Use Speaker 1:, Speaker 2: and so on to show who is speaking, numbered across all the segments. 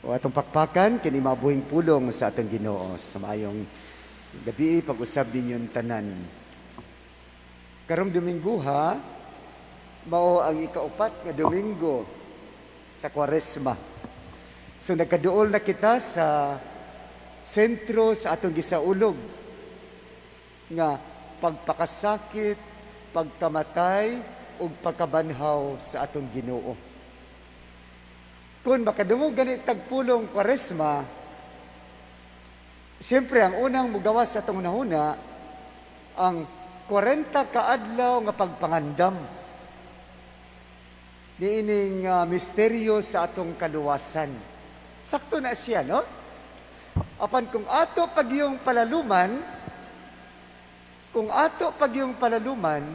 Speaker 1: O atong pakpakan kini mabuhing pulong sa atong Ginoo. Sa maayong gabi pag-usab ninyong tanan. Karong Domingo ha, mao ang ikaupat nga Domingo sa Kwaresma. So nagkaduol na kita sa sentro sa atong gisaulog nga pagpakasakit, pagkamatay ug pagkabanhaw sa atong Ginoo. Kung makadungog gani tag pulong Kwaresma, siyempre ang unang mugawas sa atong hunahuna ang 40 ka adlaw nga pagpangandam niining misteryo sa atong kaluwasan. Sakto na siya, no? Apan kung ato pagyong palaluman, kung ato pagyong palaluman,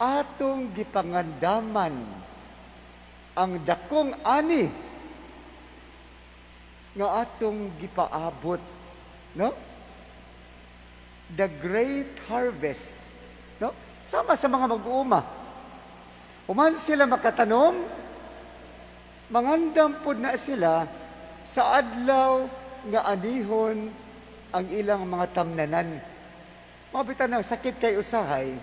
Speaker 1: atong gipangandaman ang dakong ani nga atong gipaabot, no? The great harvest, no? Sama sa mga mag-uuma. Human sila makatanom, mangandam pud na sila sa adlaw nga anihon ang ilang mga tamnanan. Mga bitan ng sakit kay usahay.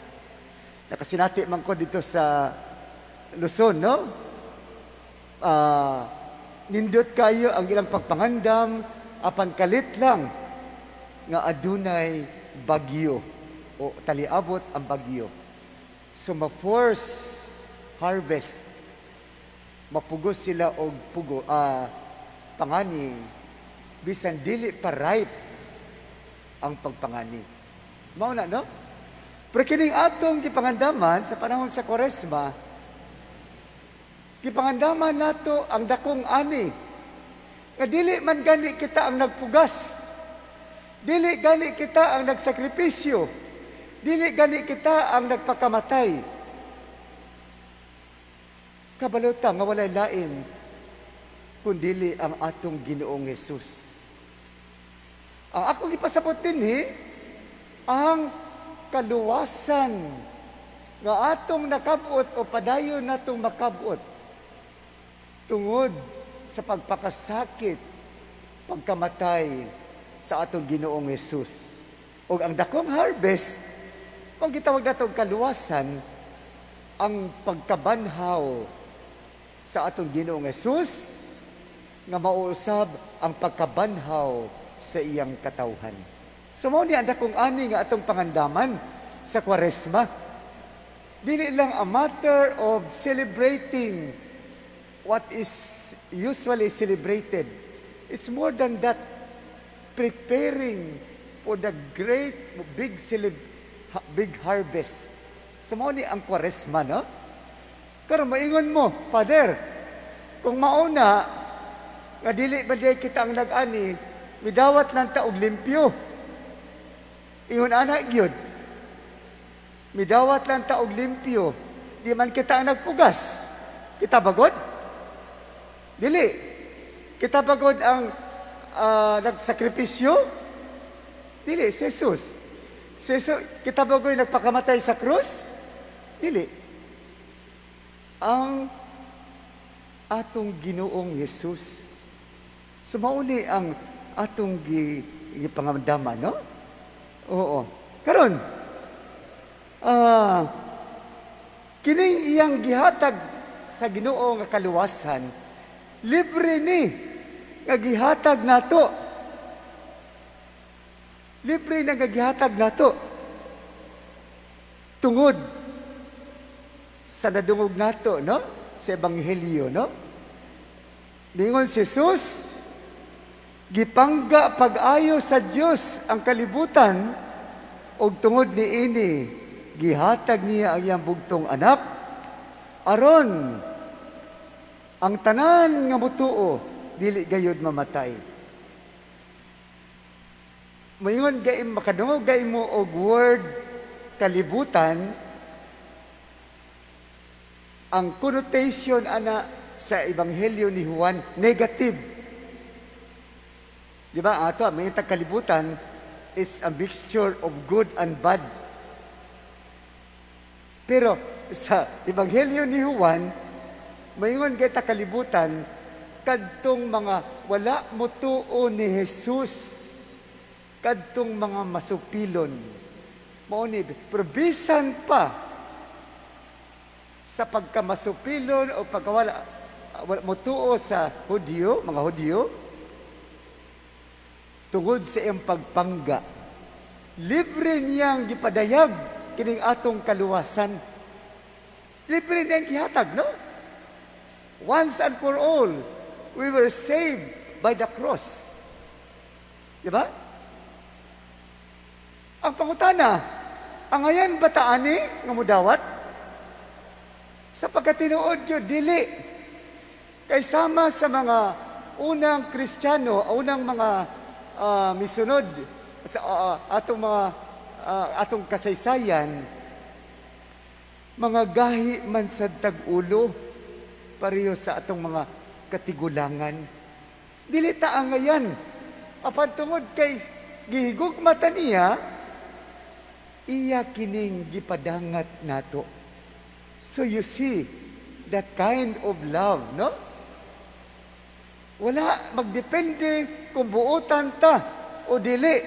Speaker 1: Nakasinati man ko dito sa Luzon, no? Nindot kayo ang ilang pagpangandam apan kalit lang nga adunay bagyo o taliabot ang bagyo. So ma-force harvest. Mapugos sila og pugo pangani bisan dili pa ripe ang pagpangani. Mao na, no? Pero kining atong gipangandaman sa panahon sa Kwaresma, gipangandaman nato ang dakong ani. Nga dili man gani kita ang nagpugas. Dili gani kita ang nagsakripisyo. Dili gani kita ang nagpakamatay. Kabalo ta nga walay lain kundili ang atong Ginoong Hesus. Ang akong ipasabot dinhi, ang kaluwasan nga atong nakabot o padayon natong makabot tungod sa pagpakasakit, pagkamatay sa atong Ginoong Hesus. O ang dakong harvest, pag gitawag natong kaluwasan, ang pagkabanhaw sa atong Ginoong Hesus nga mauusab ang pagkabanhaw sa iyang katawhan. So mao ni ang dakong ani nga atong pangandaman sa Kwaresma. Dili lang a matter of celebrating what is usually celebrated. It's more than that. Preparing for the great big harvest. So mao ni ang Kwaresma, no? Pero maingon mo, "Father, kung mauna, nga dili ba diay kita ang nag-ani, midawat lang ta og limpyo." Ingon ana gyud. Midawat lang ta og limpyo. Di man kita ang nagpugas. Kita ba god? Dili. Kita ba god ang nagsakripisyo? Dili, si Jesus. Si Jesus, kita ba god nagpakamatay sa krus? Dili. Ang atong Ginoong Hesus. So mao ni ang atong gipangandaman, no? Oo. Karon, kining iyang gihatag sa Ginoo nga kaluwasan, libre ni nga gihatag nato. Libre na nga gihatag nato. Tungod sa nadungog nato, no? Sa Ebanghelyo, no? Ningon si Jesus, "Gipangga pag-ayo sa Dios ang kalibutan ug tungod niini gihatag niya ang iyang bugtong anak aron ang tanan nga mutuo dili gayud mamatay." Moingon gay makadungog gay mo og word "kalibutan", ang connotation ana sa Ebanghelyo ni Juan, negative. Di ba? Ato, may kalibutan is a mixture of good and bad. Pero sa Ebanghelyo ni Juan, maingon kay ta kalibutan, Kadtong mga wala motuo ni Jesus, kadtong mga masupilon. Mao ni, pero bisan pa sa pagkamasupilon o pagkawala wala motuo sa Hudyo, mga Hudyo, tungod sa iyang pagpangga, libre niyang gipadayag kining atong kaluwasan. Libre niyang gihatag, no? Once and for all, we were saved by the cross. Di ba? Ang pangutana, angayan ba ta ani nga mudawat? Sa pagkatinuod yun, dili. Kay sama sa mga unang Kristiyano, unang mga misunod sa atong mga atong kasaysayan, mga gahi man sa tag-ulo, pareho sa atong mga katigulangan. Dili ta angayan. Apan tungod kay gihigugma ta niya, iya kining gipadangat nato. So you see, that kind of love, no? Wala magdepende kung buotan ta o dili.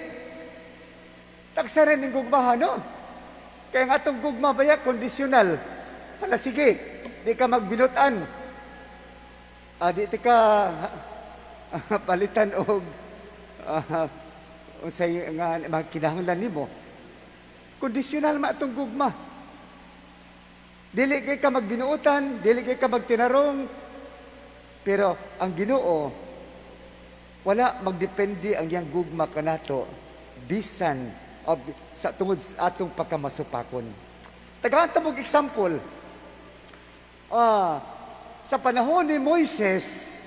Speaker 1: Tagsa rin ng gugmaha, no? Kaya ang atong gugma baya, kondisyonal. Hala sige, di ka magbinutan. Di ka palitan og unsay nga mga kinahanglan nimo. Kondisyonal ma atong gugma. Dili kay ka magbinuotan, dili kay ka magtinarong, pero ang Ginoo, wala magdepende ang iyang gugma kanato bisan o, sa tungod sa atong pagkamasupakon. Tagaan ta mog example. Sa panahon ni Moises,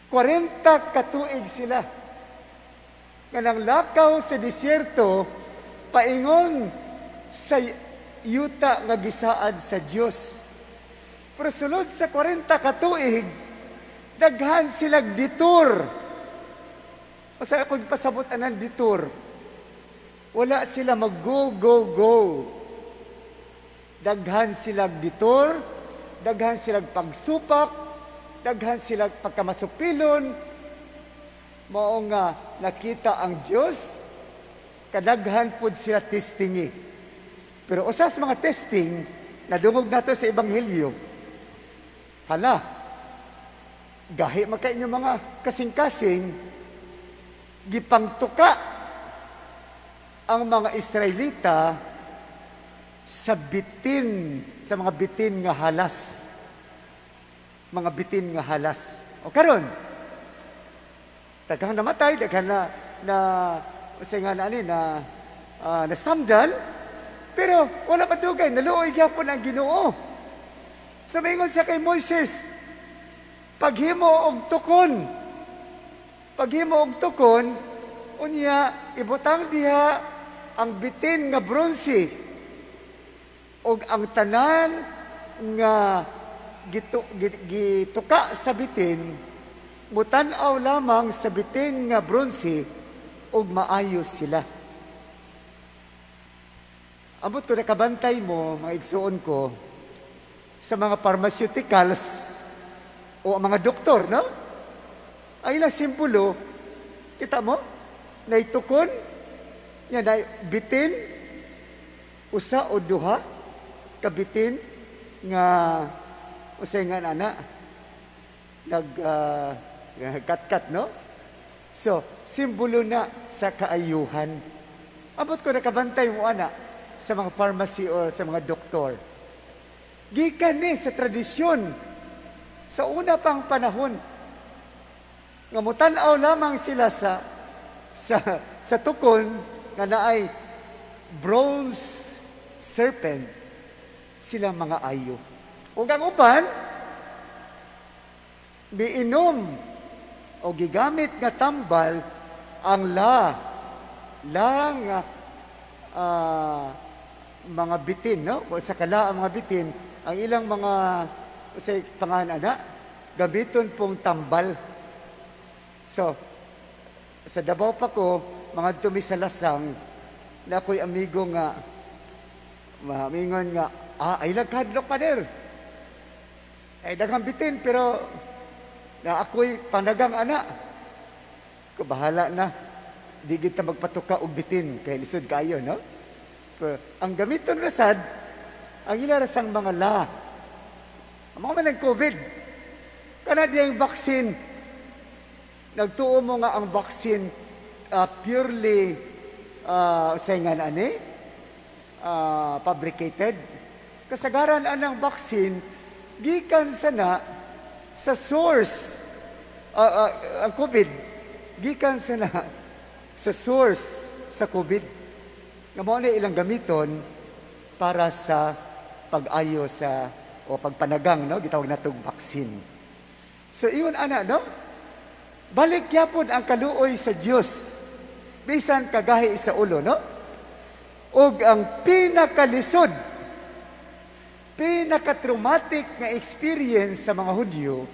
Speaker 1: 40 katuig sila nga nanglakaw sa disyerto paingon sa yuta nga gisaad sa Dios. Pero sulod sa 40 katuig, daghan silag detour. Basta ako pasabot anang detour. Wala sila mag-go, go, go. Daghan silag detour, daghan silag pagsupak, daghan silag pagkamasupilon. Mao nga nakita ang Dios, kadaghan pod sila testingi. Pero usa sa mga testing, nadungog nato sa Ebanghelyo, hala, gahi man kay inyong mga kasing-kasing, gipangtuka ang mga Israelita sa bitin, sa mga bitin nga halas. Mga bitin nga halas. O karon, daghang namatay, daghan na na sa nga na ani na nasamdan, pero wala madugay, naluoy gyapon ang Ginoo. Sa maingon siya kay Moises, "Paghimo og tukon. Paghimo og tukon, unya ibutang diha ang bitin nga bronze og ang tanan nga gituka sa bitin mutan-aw lamang sa bitin nga bronze ug maayo sila." Ambot ko nakabantay mo, mga igsuon ko, sa mga pharmaceuticals o ang mga doktor, no? Ang ilang simbolo, kita mo, naitukon, yan, na bitin, usa o duha, kabitin, nga, usay nga nana, nag, kat-kat, no? So, simbolo na sa kaayuhan. Ambot ko nakabantay mo ana sa mga pharmacy or sa mga doktor. Gikan ni sa tradisyon sa una pang panahon nga mutan-aw lamang sila sa tukon nga naay bronze serpent, sila mga ayo. Ug ang uban miinom o gigamit nga tambal ang la la nga mga bitin, no? O sa kala ang mga bitin, ang ilang mga sa pangalan ana gamiton pong tambal. So sa Davao pa ko, mga tumi sa Lasang, na ako'y amigo nga mamingon nga ay lagkadlok pader. Ay daghang bitin pero na ako'y panagang ana. Ko bahala na. Di kita magpatuka og bitin kay lisod kayo, no? Pero ang gamiton ra sad, ang ila ra sang mga la. Ang mga man COVID. Kana diyang vaccine. Nagtuo mo nga ang vaccine purely sa nga ani fabricated. Kasagaran anang vaccine gikan sa na sa source, ang COVID gikan sa na sa source sa COVID nga mao na ilang gamiton para sa pag-ayo sa o pagpanagang, no, gitawag natog vaccine. So iyon ana, no, balik gyapon ang kaluoy sa Dios bisan kagahi sa ulo, no? Ug ang pinakalisod, pinaka-traumatic nga experience sa mga Hudyo,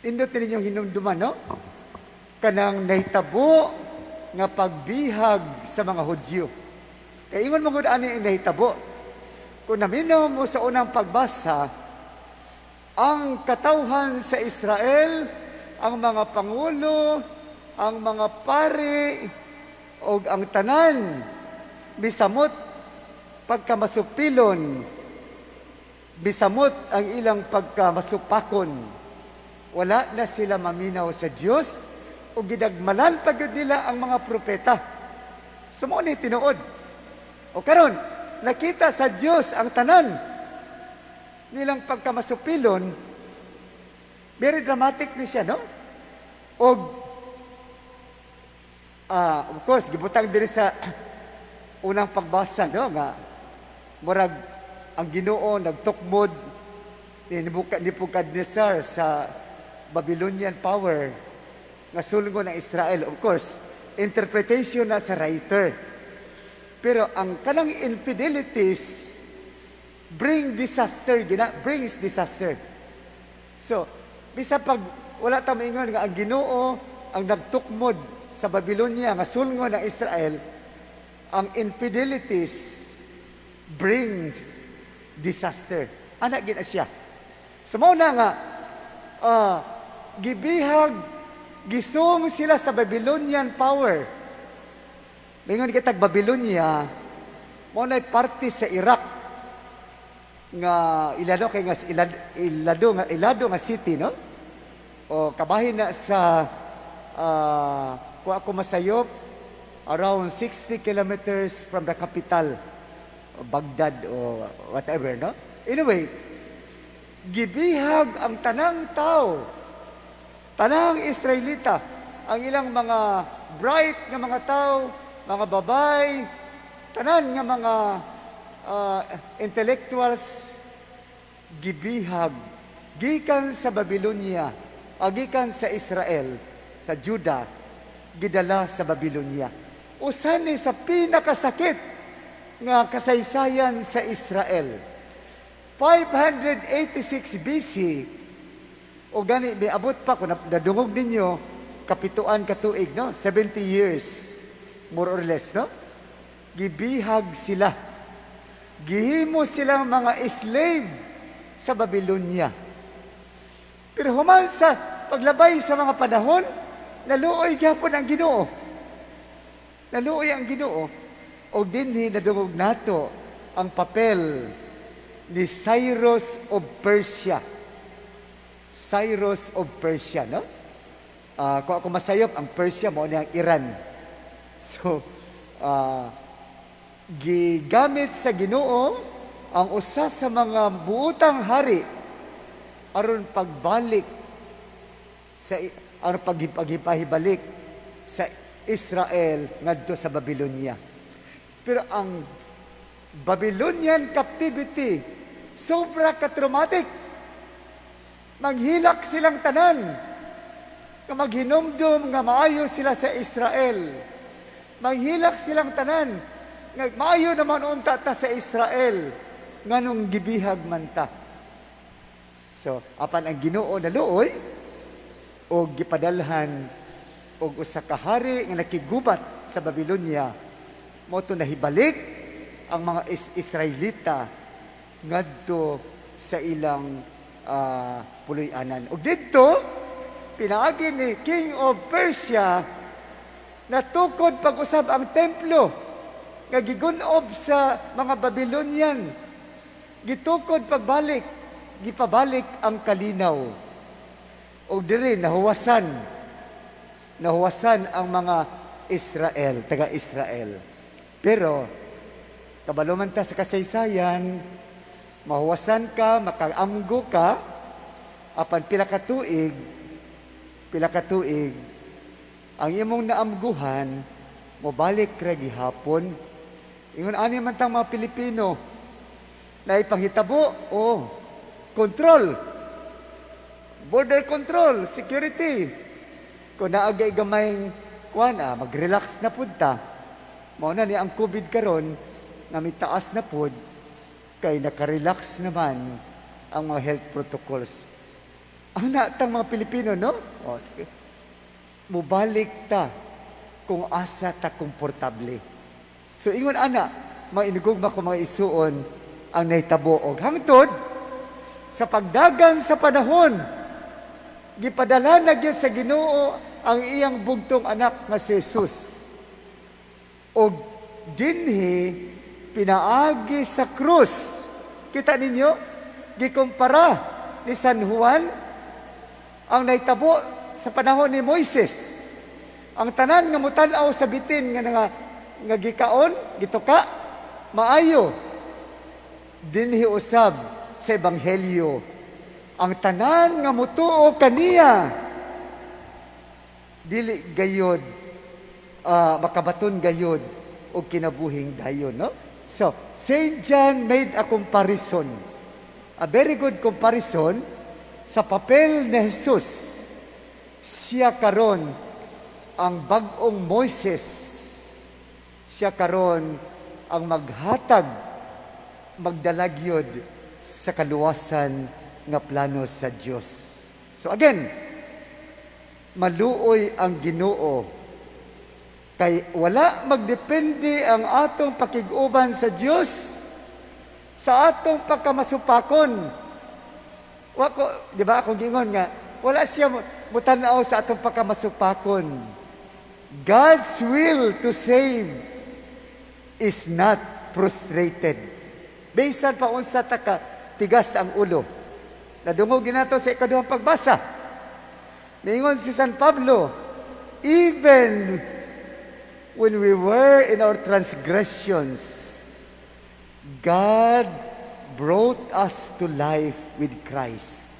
Speaker 1: nindot ninyong hinumduman, no? Kanang nahitabo nga pagbihag sa mga Hudyo. Kay ingon mo gud ani ang nahitabo. Kung naminaw mo sa unang pagbasa, ang katawhan sa Israel, ang mga pangulo, ang mga pari, o ang tanan, misamot pagkamasupilon, misamot ang ilang pagkamasupakon. Wala na sila maminaw sa Dios o gidagmalan pa gyud nila ang mga propeta. So mao ni tinuod. O karon, nakita sa Dios ang tanan nilang pagkamasupilon. Very dramatic ni siya, no? Og of course, gibutang diri sa unang pagbasa, no, nga murag ang Ginoo nagtukmod ni Nebuchadnezzar sa Babylonian power nga sulngon ng Israel. Of course, interpretation na sa writer. Pero ang kanang infidelities bring disaster, gina, brings disaster. So, bisa pag wala ta maingon nga ang Ginoo ang nagtukmod sa Babylonia nga sulngon ng Israel, ang infidelities brings disaster. Ana gina siya. So mao na nga gibihag, gisung sila sa Babylonian power. Mingon kitag Babylonia, mao na parte sa Iraq nga ilado kay nga ilado nga city, no? O kabahin na sa kung ako masayop, around 60 kilometers from the capital, Baghdad o whatever, no? Anyway, gibihag ang tanang tao, tanang Israelita, ang ilang mga bright nga mga tao, mga babay, tanan nga mga intellectuals, gibihag gikan sa Babylonia, gikan sa Israel, sa Juda, gidala sa Babylonia. Usa ni sa pinakasakit nga kasaysayan sa Israel. 586 BC, o gani miabot pa kung nadungog ninyo 70 ka tuig, no, 70 years more or less, no, gibihag sila, gihimo silang mga slave sa Babylonia. Pero human sa paglabay sa mga panahon, naluoy gyapon ang Ginoo, naluoy ang Ginoo, og dinhi nadungog nato ang papel ni Cyrus of Persia. Cyrus of Persia, no? Kung ako masayop, ang Persia mao ni ang Iran. So, gigamit sa Ginoo ang usa sa mga buutang hari aron pagbalik sa aron pagpahibalik sa Israel ngadto sa Babylonia. Pero ang Babylonian captivity sobra ka traumatic. Manghilak silang tanan nga maghinumdum nga maayo sila sa Israel. Manghilak silang tanan nga maayo naman unta ta sa Israel nganong gibihag man ta. So, apan ang Ginoo naluoy og gipadalhan og usa ka hari nga nakigubat sa Babylonia, mao to nahibalik ang mga Israelita ngadto sa ilang puloy-anan. Ug didto pinaagi ni King of Persia, natukod pag-usab ang templo nga gigunob sa mga Babylonian. Gitukod pagbalik, gipabalik ang kalinaw. O diri nahuwasan, nahuwasan ang mga Israel, taga-Israel. Pero kabalo man ta sa kasaysayan, mahuwasan ka, makaamgo ka, apan pila ka tuig, ang imong naamguhan, mobalik ra gihapon. Ingon ani man tang mga Pilipino, na ipanghitabo, oh, control, border control, security. Kung naagay gamayng kuan, mag-relax na pud ta. Mao na ni ang COVID karon nga mitaas na pud kay nakarelax naman ang mga health protocols. Ang natang mga Pilipino, no? O, mubalik ta kung asa ta komportable. So ingon ana, mga inugugma ko mga isuon, ang nahitabo og hangtod sa pagdagan sa panahon, gipadala na gyud sa Ginoo ang iyang bugtong anak nga si Jesus. Og dinhi pinaagi sa krus. Kita ninyo, gikumpara ni San Juan ang nahitabo sa panahon ni Moises. Ang tanan nga mutan-aw sa bitin nga gikaon, gituka, maayo. Dinhi usab sa ebanghelyo, ang tanan nga mutuo kaniya dili gayod makabaton gayod og kinabuhing dayon, no? So, Saint John made a comparison. A very good comparison sa papel ni Jesus. Siya karon ang bag-ong Moises. Siya karon ang maghatag, magdalagyod sa kaluwasan nga plano sa Dios. So again, maluoy ang Ginoo kay wala magdepende ang atong pakig-uban sa Dios sa atong pagkamasupakon. Wa ko, di ba akong giingon nga wala siya mutan-aw sa atong pagkamasupakon. God's will to save is not frustrated. Bisan pa unsa ta ka tigas ang ulo. Nadungog ginato sa ikaduhang pagbasa. Niingon si San Pablo, "Even when we were in our transgressions, God brought us to life with Christ."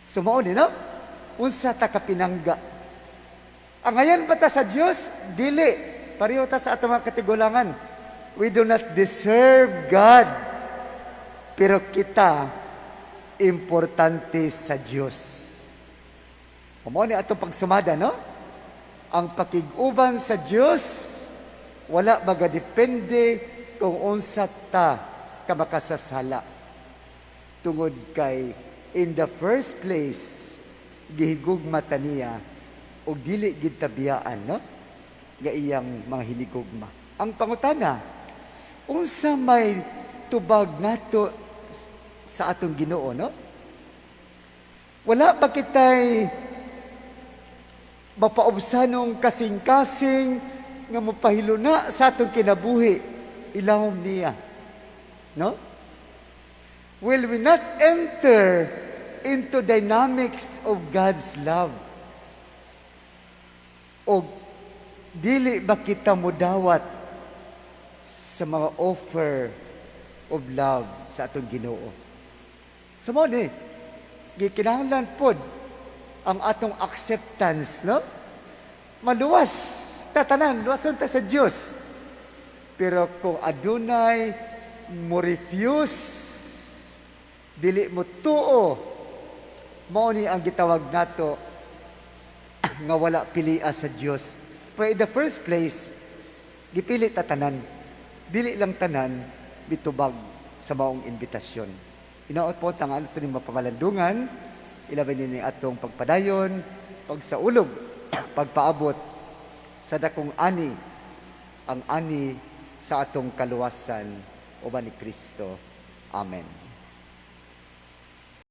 Speaker 1: So mao ni, no? Unsa ta ka pinangga. Angayan ba ta sa Dios? Dili. Pareho ta sa atong mga katigulangan. We do not deserve God. Pero kita importante sa Dios. Mao ni atong pagsumada, no? Ang pakig-uban sa Dios wala magadepende kung unsa ta ka makasasala. Tungod kay in the first place gihigugma ta niya og dili gid ta biyaan, no, nga iyang mga hinigugma. Ang pangutana, unsa may tubag nato sa atong Ginoo, no? Wala ba kitay mapaubsanong kasing-kasing nga mapahiluna sa atong kinabuhi ilawom niya? No? Will we not enter into dynamics of God's love? O dili ba kita mudawat sa mga offer of love sa atong Ginoo? So mao ni, gikinahanglan pod ang atong acceptance, no? Maluwas tatanan, luwason ta sa Dios. Pero kung adunay mo refuse, dili mo tuo, mao ni ang gitawag nato nga wala pilia sa Dios. Pero in the first place, gipili ta tanan. Dili lang tanan mitubag sa maong imbitasyon. Hinaot po ang ato ning mapamalandungan, ilabi ni atong pagpadayon, pagsaulog, pagpaabot sa dakong ani, ang ani sa atong kaluwasan uban ni Kristo. Amen.